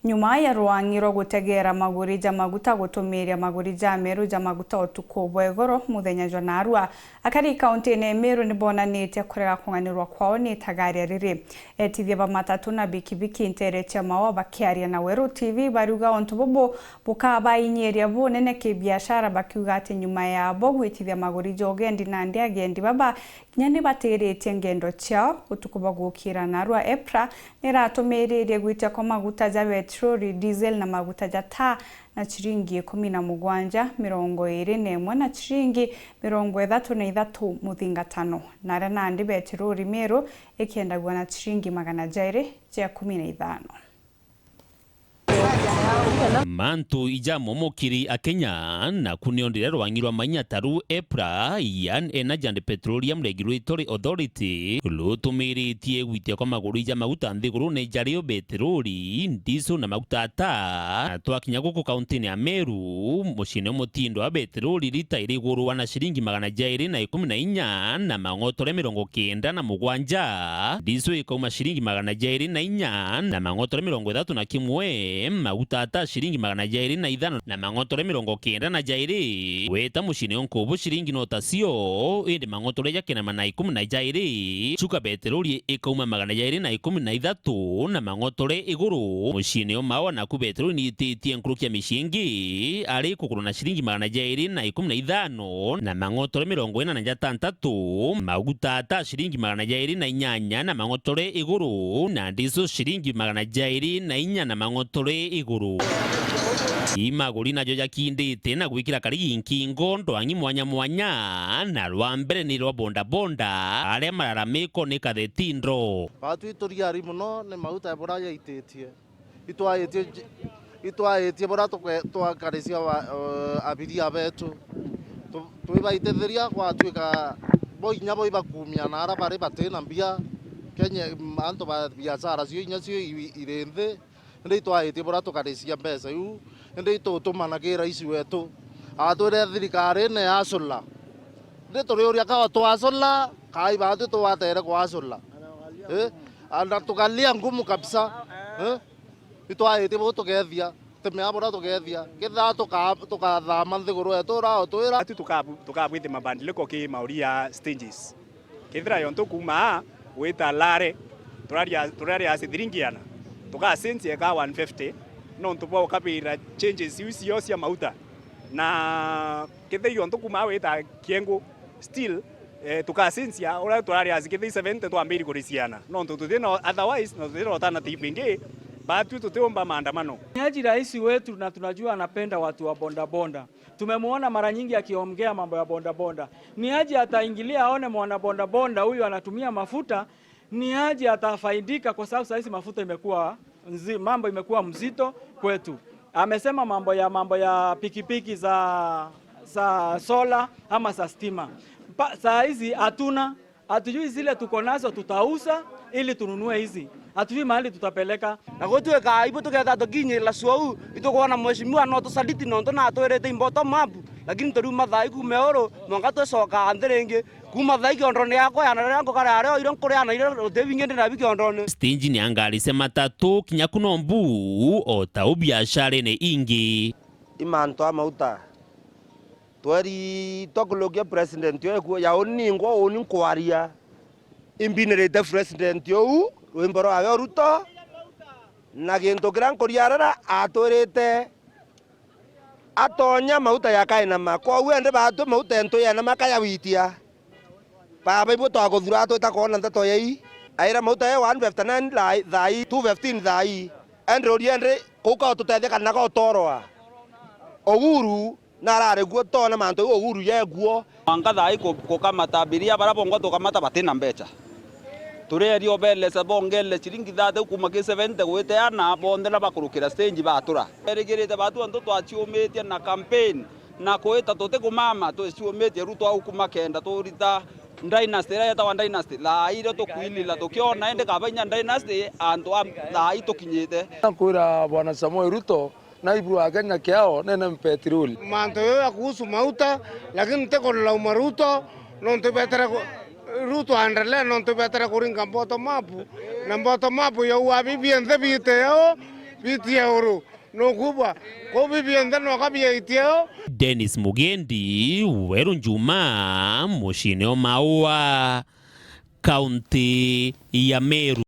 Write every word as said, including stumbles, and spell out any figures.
Nyuma ya rwang'i rwa gutegeera maguri ja maguta gutumiiria maguri ja Meru ja maguta utuku bwa igoro muthenya jwa naarua, akari kauntine ya Meru ni bonanitie kurega kung'anirwa kwao ni itagaria riri. Etithia ba matatu na bikibiki nteere cia Maua bakiaria na Weru T V bariuga untu bubu bukabainyiria bunene kibiashara, bakiuga ati nyuma yabo gwitithia maguri ja ugendi nandi agendi baba kinya ni batiritie ngendo ciao. Utuku bwa gukira naarua, EPRA ni iratumiririe gwitia kwa maguta ja betiroli, diesel na maguta ja taa na ciringi ikumi na mugwanja mirongo iiri na imwe na ciringi mirongo ithatu na ithatu muthingatano, na aria nandi betiroli Meru ikiendagua na ciringi magana jairi ja ikumi na ithano. Mantu ijamomokiri Akenya, naku nio ndire rwang'i rwa mainya taru EPRA, yani Energy and Petroleum Regulatory Authority, rutumiritie gwitia kwa maguri ja maguta nthigurune jario betiroli, ndisu na maguta ata. Na twakinya guku kauntine ya Meru, muciine umutindo wa betiroli lita irigurwa na ciringi magana jairi na ikumi na inya na mang'otore mirongo kenda na mugwanja, ndisu ikauma ciringi magana jairi na inya na mang'otore mirongo ithatu na kimwe, maguta ata ciringi magana jairi na ithano na mang'otore mirongo kenda na jairi, gweta muciine unkubu ciringi no tacio, indi mang'otore ja kenda na ikumi na jairi, chuka beteroli ikauma magana jairi na ikumi na ithatu na mang'otore iguru, muciine umwe wa naku beteroli ni ititie nkuruki ya micii ingi ari kugurwa na ciringi magana jairi na ikumi na ithano na mang'otore mirongo ina na jatantatu, maguta ata ciringi magana jairi na inyanya na mang'otore iguru, na ndisu ciringi magana jairi na inya na mang'otore iguru. Imaguri najo jakindite na gwikira karigi nkingo ndwang'i mwanya mwanya, na rwa mbere ni rwa bondabonda aria mararamiko ni kathetindo. Batwi turiari mono ni mauta ya bura yaititie. Itwaitie, itwaitie bura tuke-, twakaricia wa, eh, abiria betu. Tu-, twibaitetheria gwatuika bo inya bo ibakumia na ara bari batina mbia. Kenya, mm, antu ba biashara cio inya cio i-, iri nthi. Indi itwaitie bura tukaricia mbeca iu. Indi itutumana ki rais wetu. Atwire thirikarine ya Asula. Indi turiuria ka twasula, kai batu twatere kwasula. Eh? Na tukalia ngumu kabisa. Eh? Itwaitie bu tukethia, timea bura tukethia. Kethira tuka-, tukathama nthiguru yetu urao twira. Atu tukabu-, tukabwithia mabadiliko ki mauri ya stages. Kethira yontu kuuma aa gwita Lare, turaria, turaria asi thiringi iana, tugacenjia ika one fifty, nontu bwa ukabira changes iu cio cia mauta. Na kethira yontu kuuma aa gwita Kiengu, still, eh, tukacenjia uria turaria asi kethira seventy twambiri kuriciana. Nontu tutina, otherwise, no tutina alternative ingi, batwi tutiumba maandamano. Ni aji rais wetu na tunajua anapenda watu wa bodaboda. Tumemuona mara nyingi akiongea mambo ya bodaboda. Ni aje ataingilia aone mwana bodaboda huyu anatumia mafuta, ni aje atafaidika kwa sababu saa hizi mafuta imekuwa nzi-, mambo imekuwa mzito kwetu. Amesema mambo ya, mambo ya pikipiki za, za sola ama za stima. Mpa-, saa hizi hatuna. Hatujui zile tuko nazo tutauza ili tununue hizi. Hatujui mahali tutapeleka. Na gutwika aibu tukethira tukinyirira cua uu, itukwona mheshimiwa no tusaliti nontu natwirite i bottom up, lakini turiuma thaa ii kuuma iuru, mwanka twicoka nthi ringi. Kuuma thaa ii kiondone giakwa yana riria ngukaria aria oire nkuria na iria ruti bingi ndi nabi kiondone. Stage ni ya ngari cia matatu kinya ku no mbu, o ta u biasharene ingi. I mantu a mauta. Tweri twakurukia president yo ekuo ya uni ningwa uni nkwaria. Imbinirite president uu rwimbo rwawe o Ruto, na gintu kiria nkuria arara atwirite atonya mauta yakainama. Kwou ende batwi mauta entu yanama kayawitia. Baba, ibu twakuthura twita kwona nteto yai. Aira mauta ye one fifty-nine thaa ii, two fifteen thaa ii. Endi uria endi kuka ututethia kana ka utorwa. Uhuru narari guo tona mantu iu Uhuru yeguo. Mwanka thaa ii ku-, kukamata abiria baria bongwa tukamata batina mbecha. Tureria obelesa bongerere ciringi thirty kuuma ki seventy gwite ana bonthe na bakurukira stage batura. Erigirite batu antu twaciumitie na campaign. Na kwita tutikumama, tuciumitie Ruto au kuma kenda turita dynasty iria yetagwa dynasty. Thaa ii rio tukwilila tukiona indi kaba inya dynasty, antu a thaa ii tukinyite. Nakwira Bwana Samoei Ruto, naibu wa Kenya kiao nene mpetiroli. Mantu yo ya kuhusu mauta, lakini ntikurira uma Ruto, nontu betere ku-, Ruto aendelee, nontu betere kuringa bottom up, na bottom up yaua bibi enthe biite yao. Bitia uru nukubwa, kuu bibionthe noka biaitie u. Dennis Mugendi, Weru Njuma, muciine o Maua, kaunti ya Meru.